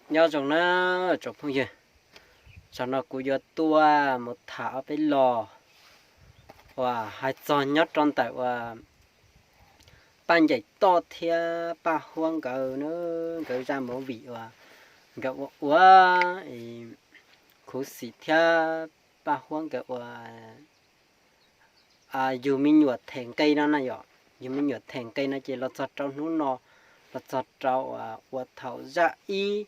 Nyob zoo na tsoom phooj ywg, zaum no kuv yuav tuaj mus tham ob peb lo uas hais txog nyob rau ntawm uas Paj Ncaim Toj thiab Paj Huab nkawd na, nkawd zaj movie uas nkawd ua ua khuv xim thiab Paj Huab nkawd ua yug me nyuam them nqe no na yom. Yug me nyuam them nqe no ces los txog rau hnub no, los txog rau ua thaum zaj ib,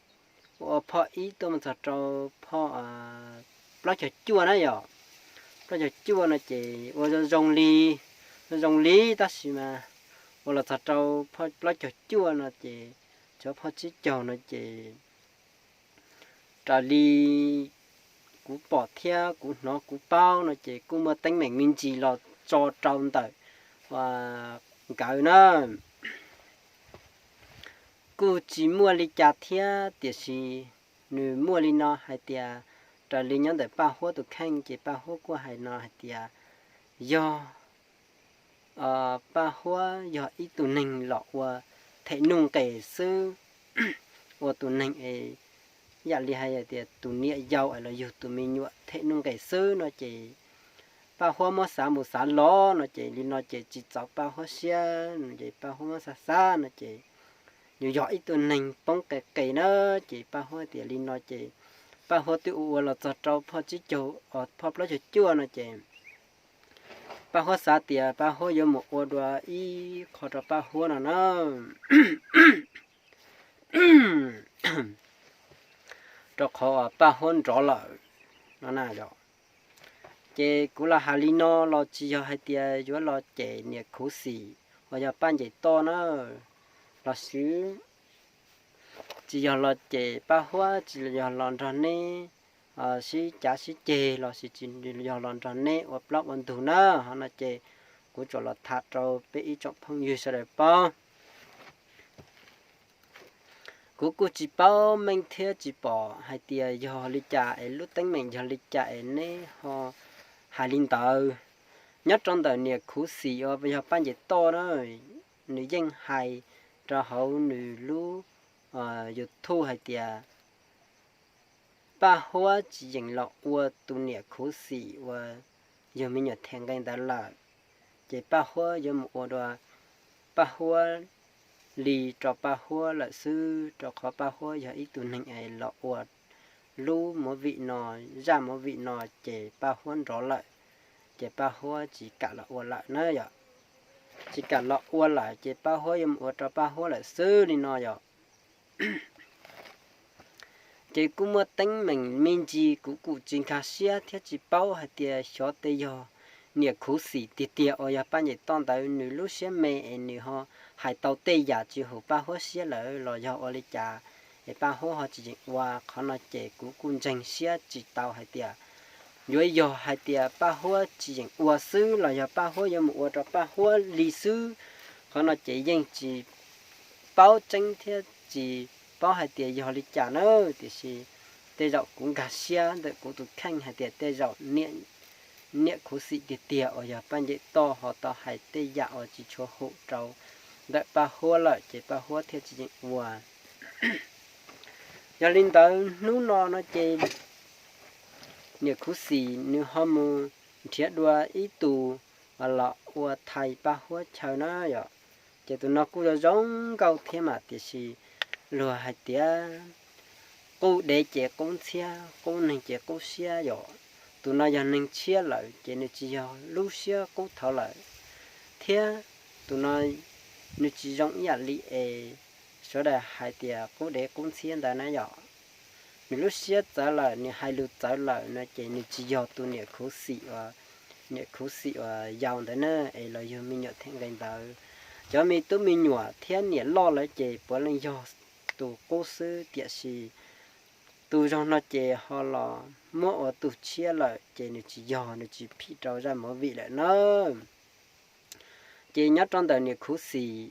ua phoj ib tuaj mus txog rau phoj plaub caug cuaj na yom. Plaub caug cuaj no ces ua zoo zoo li, zoo zoo li tab sis mas ua los txog rau phoj plaub caug cuaj no ces, cov phoj tsib caug no ces raws li kuv pom thiab kuv hnov kuv paub no ces kuj muaj teeb meem me ntsis los tso rau ntawm nkawd na. Kuj tsis muaj li cas thiab tiam sis nws muaj li no hais tias, raws li nyob ntawm Paj Huab tus kheej ces Paj Huab kuj hais no hais tias yog Paj Huab yog ib tug neeg los ua them nuj nqes xwb, ua tus neeg es yam li hais tias tus niam yau es los yug tus me nyuam them nuj nqes xwb no ces Paj Huab muab xav mus xav los no ces li no ces tsis txaus Paj Huab siab no ces Paj Huab muab xav xav no ces yus yog ib tug neeg poob qes qes na ces Paj Huab tias li no ces Paj Huab twb ua ua los txog rau phoj tsib caug, phoj plaub caug cuaj no ces Paj Huab xav tias Paj Huab yuav mus ua dua ib qho rau Paj Huab no na, rau qhov Paj Huab nrov lawm no na yom. Ces kuv los hais li no los tsis yog hais tias yuav los cem niam khuv xim uas yog Paj Ncaim Toj na, los sis tsis yog los cem Paj Huab, tsis yog los nrog neb sib cav sib ceg los sis tsis yog los nrog neb ua plaub ua ntug na. Ho no ces kuv tsuas los tham rau peb ib tsoom phooj ywg sawv daws paub. Kuv kuj tsis paub meej thiab tsis pom hais tias yog li cas es lub teeb meem yog li cas es neb ho hais li ntawd. Nyob rau ntawm niam khuv xim uas yog Paj Ncaim Toj na, nws yeej hais rau hauv nws lub YouTube hais tias Paj Huab tsis yeem los ua tus niam khuv xim uas yug me nyuam them nqe ntawd lawm, ces Paj Huab yuav mus ua dua Paj Huab li rau Paj Huab lawm xwb, rau qhov Paj Huab yog ib tug neeg es los ua lub movie no, zaj movie no ces Paj Huab nrov lawm, ces Paj Huab tsis kam los ua lawm na yom. Tsis kam los ua lawm ces Paj Huab yuav mus ua rau Paj Huab lawm xwb li no yom. Ces kuj muaj teeb meem me ntsis kuv kuj tsis nkag siab thiab tsis paub hais tias xyov tej yog niam khuv xim tiag tiag uas yog Paj Ncaim Toj ntawd nws lub siab me es nws ho hais tau tej yam tsis haum Paj Huab siab lawm los yog ua li cas es Paj Huab ho tsis yeem ua. Qhov no ces kuv kuj ntseeg siab tsis tau hais tias yuav yog hais tias Paj Huab tsis yeem ua xwb los yog Paj Huab yuav mus ua rau Paj Huab li xwb. Qhov no ces yeej tsis paub tseeb thiab tsis paub hais tias yog li cas na, tiam sis tej zaum kuv nkag siab ntawm kuv tus kheej hais tias tej zaum niam khuv xim tiag tiag uas yog Paj Ncaim Toj ho tau hais tej yam uas tsis tshua haum rau ntawm Paj Huab lawm ces Paj Huab thiaj tsis yeem ua. Yog li ntawd hnub no no ces niam khuv xim nws ho mus nrhiav dua ib tus los ua thais Paj Huab chaw na yom. Ces tus no kuj zoo zoo nkauj thiab mas tiam sis luag hais tias qub dev ces qub ntxhiab, qub neeg ces qub siab yom. Tus no yog neeg tshiab lawm ces nws tsis yog lub siab qub thaud lawm, thiab tus no nws tsis zoo ib yam li es sawv daws hais tias qub dev qub ntxhiab ntawd na yom. Nws lub siab txawv lawm, nws hais lus txawv lawm no ces nws tsis yog tus niam khuv xim uas, niam khuv xim uas yau ntawd na, es los yug me nyuam them nqe ntawd. Cov me tub me nyuam thiab niam loj lawm ces puav leej yog tus qub xwb, tiam sis tus zoo no ces ho los muab ua tus tshiab lawm ces nws tsis yog, nws tsis phim rau zaj movie lawm na. Ces nyob rau ntawm niam khuv xim,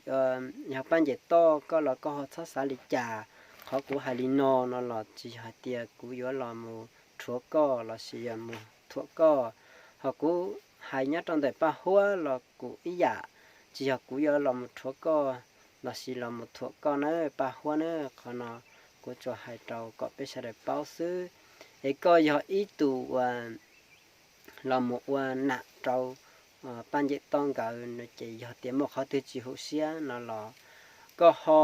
yog Paj Ncaim Toj koj los koj ho txhob xav li cas. Qhov kuv hais li no no los tsis yog hais tias kuv yuav los mus rhuav koj los sis yog mus thuam koj. Ho kuv hais nyob rau ntawm Paj Huab los kuj ib yam, tsis yog kuv yuav los mus rhuav koj los sis los mus thuam koj na Paj Huab na. Qhov no kuv tsuas hais rau kom peb sawv daws paub xwb. Es koj yog ib tug uas los mus ua nam rau Paj Ncaim Tob nkawd no ces yog tias muaj qhov twg tsis haum siab no los koj ho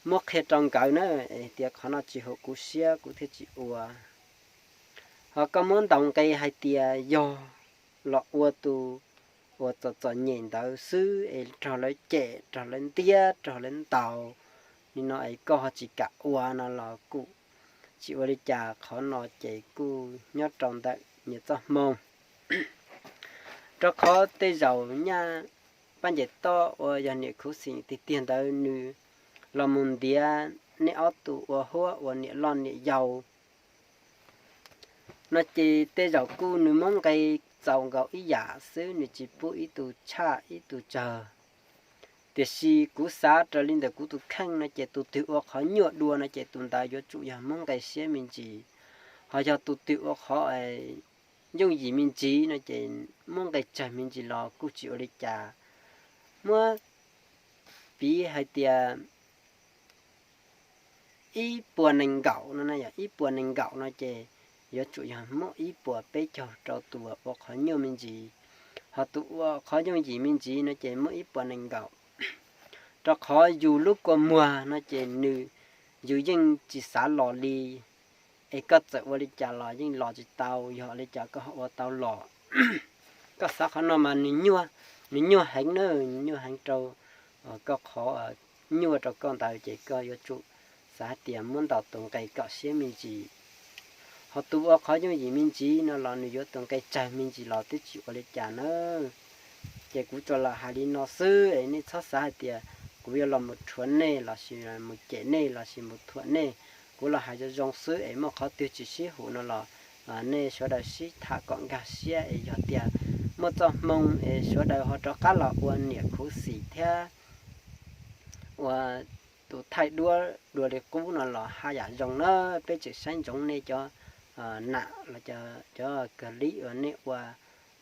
muab qhia rau nkawd na, tias qhov no tsis haum kuv siab kuv thiaj tsis ua. Ho koj muab ntaus nqe hais tias yog los ua tus uas txom txom nyem ntawd xwb es raug lawv cem raug lawv ntiab raug lawv ntaus li no es koj ho tsis kam ua no los kuj tsis ua li cas, qhov no ces kuj nyob rau ntawm nyias txoj hmoo. Rau qhov tej zaum nyaj Paj Ncaim Tob uas yog niam khuv xim tiag tiag ntawd nws los mus ntiav nej ob tug ua huab ua niam loj niam yau no ces tej zaum kuj nws muab nqe txaus nkaus ib yam xwb, nws tsis pub ib tug tshaj ib tug tsawg. Tiam sis kuv xav raws li ntawm kuv tus kheej no ces tus twg ua qhov nyuaj dua no ces tus ntawd yuav tsum yog muab nqe siab me ntsis. Ho yog tus twg ua qhov yooj yim me ntsis no ces muab nqe tsawg me ntsis los kuj tsis ua li cas. Muab piv hais tias ib puas nees nkaum no, yog ib puas nees nkaum no ces yuav tsum yog muab ib puas peb caug rau tus ua qhov nyuaj me ntsis. Ho tus ua qhov yooj yim me ntsis no ces muab ib puas nees nkaum. Rau qhov yus lub kua muag no ces nws, yus yeej tsis xav los li, es koj txawm ua li cas los yeej los tsis tau, yog li cas koj ho ua tau los. Koj xav qhov no mas nws nyuaj, nws nyuaj heev na, nws nyuaj heev rau koj qhov nyuaj rau koj ntawd ces koj yuav tsum xav hais tias muab ntaus tus nqe kom siab me ntsis. Ho tus ua qhov yooj yim me ntsis no los nws yuav tus nqe tsawg me ntsis los twb tsis ua li cas na. Ces kuv tsuas los hais li no xwb es nej txhob xav hais tias kuv yuav los mus rhuav nej lossis mus cem nej lossis mus thuam nej. Kuv los hais zoo zoo xwb es muaj qhov twg tsis sib haum no los nej sawv daws sib tham kom nkag siab es yog tias muaj txoj hmoo es sawv daws ho rov qab los ua niam khuv xim thiab ua tus thaij duab dua li qub no los haj yam zoo na. Peb tseem saib ntsoov nej cov nam los cov kawg li uas nej ua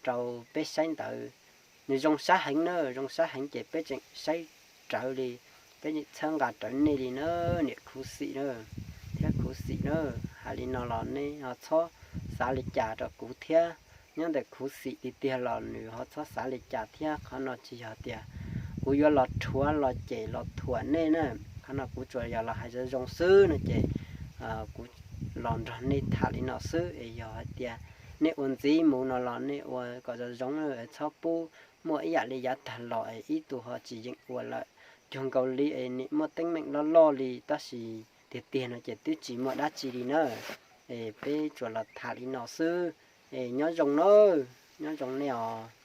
rau peb saib ntawd, nws zoo sab heev na, zoo sab heev ces peb tseem saib rawv li, peb txhawb nqa rawv nej li na, niam khuv xim na, thiab khuv xim na. Hais li no los nej ho txhob xav li cas rau kuv thiab. Nyob ntawm khuv xim tiag tiag los nws ho txhob xav li cas thiab, qhov no tsis yog tias kuv yuav los rhuav los cem los thuam nej na. Qhov no kuv tsuas yog los hais zoo zoo xwb no ces kuv los nrog nej tham li no xwb es yog hais tias nej ua ntxiv mus no los nej ua kom zoo zoo, txhob pub muaj ib yam li yav tag los es ib tug ho tsis yeem ua lawm. Cuag nkaus li es nim muaj teeb meem loj loj li tab sis tiag tiag no ces twb tsis muaj dab tsi li na. Es peb tsuas los tham li no xwb. Es nyob zoo na, nyob zoo nej os.